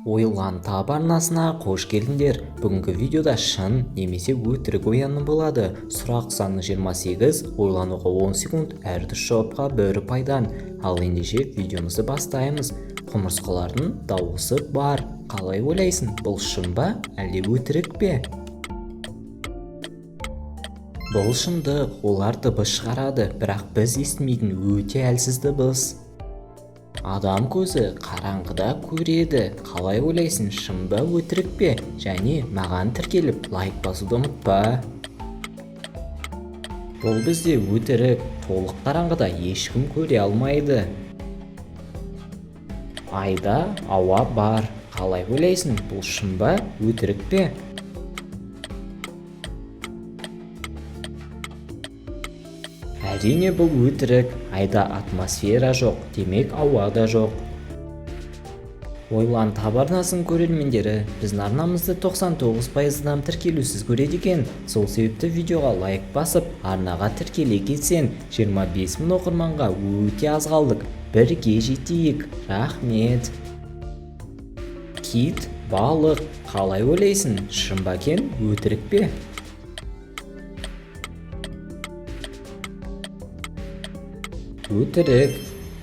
Ойлан Тап арнасына қош келдіңдер! Бүгінгі видеода шын немесе өтірік ойыны болады. Сұрақ саны 28, ойлануға 10 секунд, әр дұрыс жауапқа бір ұпайдан. Ал ендеше видеомызды бастаймыз. Құмырсқалардың дауысы бар. Қалай ойлайсың, бұл шын ба, әлде өтірік пе? Бұл шындық, олар дыбыс шығарады, бірақ біз естімейтін өте әлсіз дыбыс. Адам көзі қараңғыда көреді. Қалай ойлайсың, шын ба, өтірік пе? Және маған тіркеліп, лайк басуды ұмытпа. Бұл бізде өтірік, толық қараңғыда ешкім көре алмайды. Айда ауа бар. Қалай ойлайсың, бұл шын ба, өтірік пе? Әрине, бұл өтірік. Айда атмосфера жоқ, демек, ауа да жоқ. Ойлан Тап арнасының көрермендері, біздің арнамызды 99% адам тіркелусіз көреді екен. Сол себепті видеоға лайк басып, арнаға тіркеле кетсең, 25 мың оқырманға өте аз қалдық. Бірге жетейік. Рахмет. Кит балық. Қалай ойлайсың, шын ба екен, өтірік пе? Өтірік.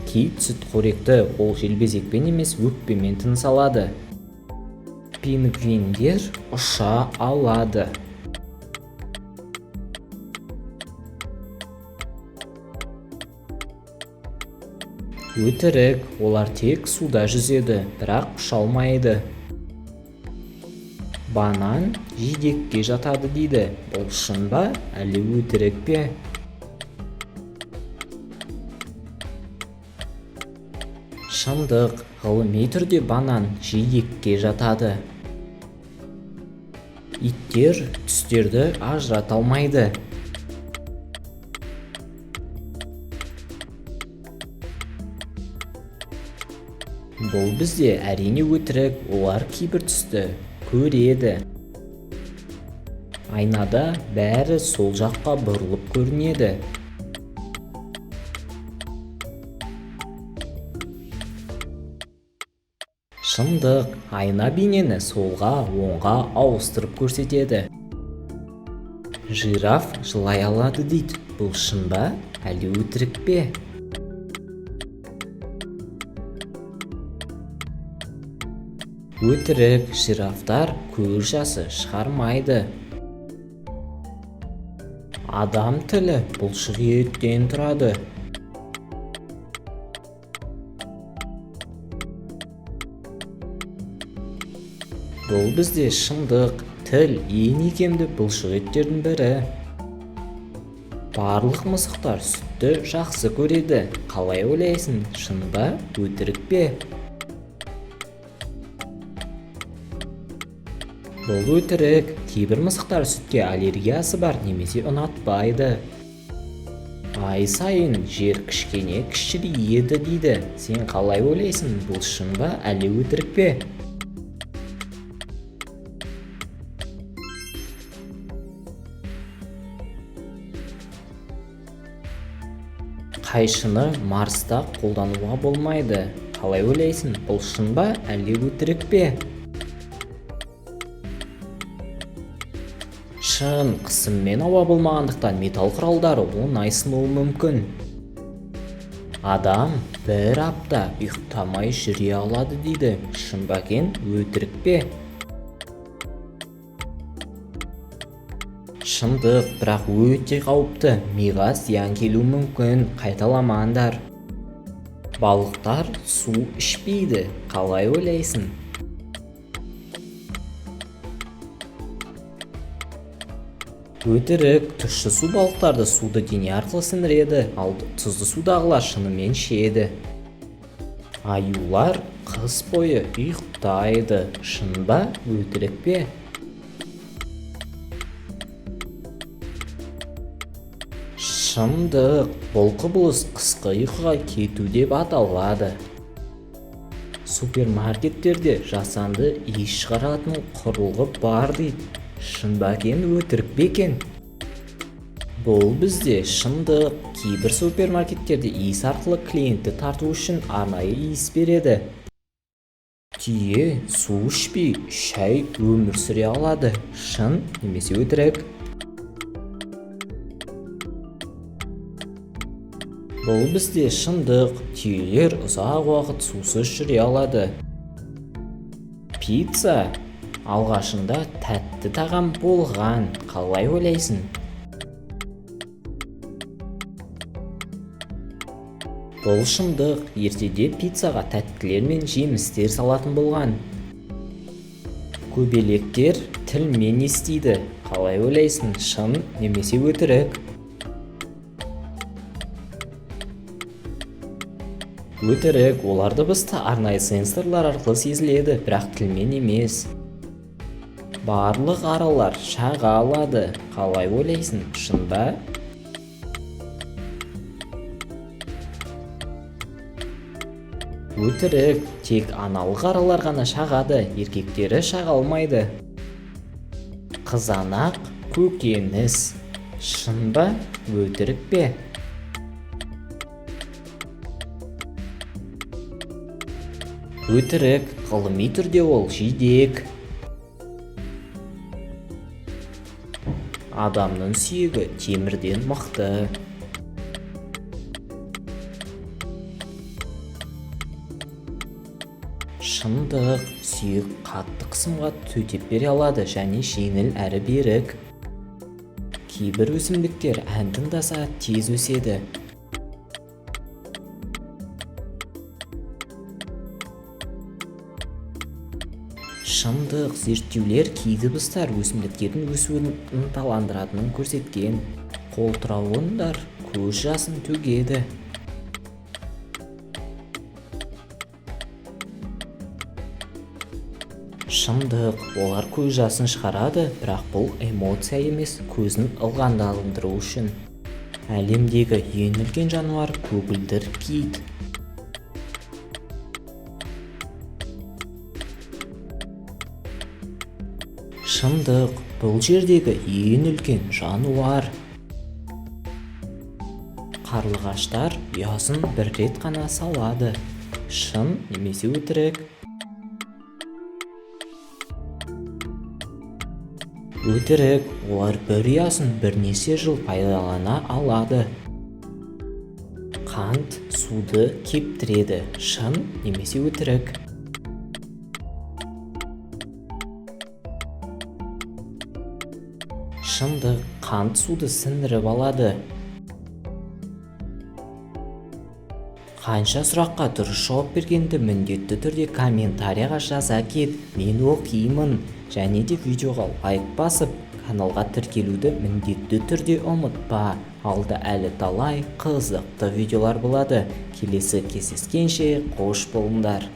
Кит сүтқоректі, ол желбезекпен емес, өкпемен тыныс алады. Пингвиндер ұша алады. Өтірік, олар тек суда жүзеді, бірақ ұша алмайды. Банан жидекке жатады дейді. Бұл шын ба, әлде өтірік пе? Шындық, ғылыми түрде банан жидекке жатады. Иттер түстерді ажырата алмайды. Бұл бізде әрине өтірік, олар кейбір түсті көреді. Айнада бәрі сол жаққа бұрылып көрінеді. Шындық, айна бейнені солға, оңға ауыстырып көрсетеді. Жираф жылай алады дейді. Бұл шын ба, әлде өтірік пе? Өтірік, жирафтар көз жасы шығармайды. Адам тілі бұлшық еттен тұрады. Бұл бізде шындық, тіл ең икемді бұлшық еттердің бірі. Барлық мысықтар сүтті жақсы көреді. Қалай ойлайсың, шын ба, өтірік пе? Бұл өтірік, кейбір мысықтар сүтке аллергиясы бар немесе ұнатпайды. Ай сайын жер кішкене кішірейеді дейді. Сен қалай ойлайсың, бұл шын ба, әлде өтірік пе? Қайшыны Марста қолдануға болмайды. Қалай ойлайсың, бұл шын ба, әлде өтірік пе? Шын, қысыммен ауа болмағандықтан металл құралдары оңай сынуы мүмкін. Адам бір апта ұйықтамай жүре алады дейді. Шын ба екен, өтірік пе? Шындық, бірақ өте қауіпті, миға зиян келуі мүмкін, қайталамаңдар. Балықтар су ішпейді. Қалай ойлайсың? Өтірік, тұщы су балықтарды суды дене арқылы сіңіреді, ал тұзды судағылар шынымен ішеді. Аюлар қыс бойы ұйықтайды. Шын ба, өтірік пе? Шындық, бұл құбылыс қысқы ұйқыға кету деп аталады. Супермаркеттерде жасанды иіс шығаратын құрылғы бар дейді. Шын ба екен, өтірік пе екен? Бұл бізде шындық. Кейбір супермаркеттерде иіс арқылы клиентті тарту үшін арнайы иіс береді. Түйе су ішпей 3 ай өмір сүре алады. Шын немесе өтірік? Бұл бізде шындық. Түйелер ұзақ уақыт сусыз жүре алады. Пицца алғашында тәтті тағам болған. Қалай ойлайсың? Бұл шындық. Ертеде пиццаға тәттілер мен жемістер салатын болған. Көбелектер тілмен естиді. Қалай ойлайсың, шын немесе өтірік? Өтірік. Олар дыбысты арнайы сенсорлар арқылы сезіледі, бірақ тілмен емес. Барлық аралар шаға алады. Қалай ойлайсың, шын ба? Өтірік. Тек аналық аралар ғана шағады, еркектері шаға алмайды. Қызанақ көкөніс. Шын ба, өтірік пе? Өтірік. Ғылыми түрде ол жидек. Адамның сүйегі темірден мықты. Шындық. Сүйек қатты қысымға төтеп бере алады және жеңіл әрі берік. Кейбір өсімдіктер ән тыңдаса тез өседі. Шындық. Зерттеулер кей дыбыстар өсімдіктердің өсуін ынталандыратынын көрсеткен. Қолтырауындар көз жасын төгеді. Шындық. Олар көз жасын шығарады, бірақ бұл эмоция емес, көзін ылғалдандыру үшін. Әлемдегі ең үлкен жануар көгілдір кит. Шындық. Бұл жердегі ең үлкен жануар. Қарлығаштар ұясын бір рет қана салады. Шын немесе өтірік? Өтірік. Олар бір ұясын бірнеше жыл пайдалана алады. Қант суды кептіреді. Шын немесе өтірік? Шындық. Қант суды сіңіріп алады. Қанша сұраққа дұрыс жауап бергенді міндетті түрде комментарияға жаза кет, мен оқимын. Және де видеоға лайк басып, каналға тіркелуді міндетті түрде ұмытпа. Алда әлі талай қызықты видеолар болады. Келесі кездескенше қош болыңдар.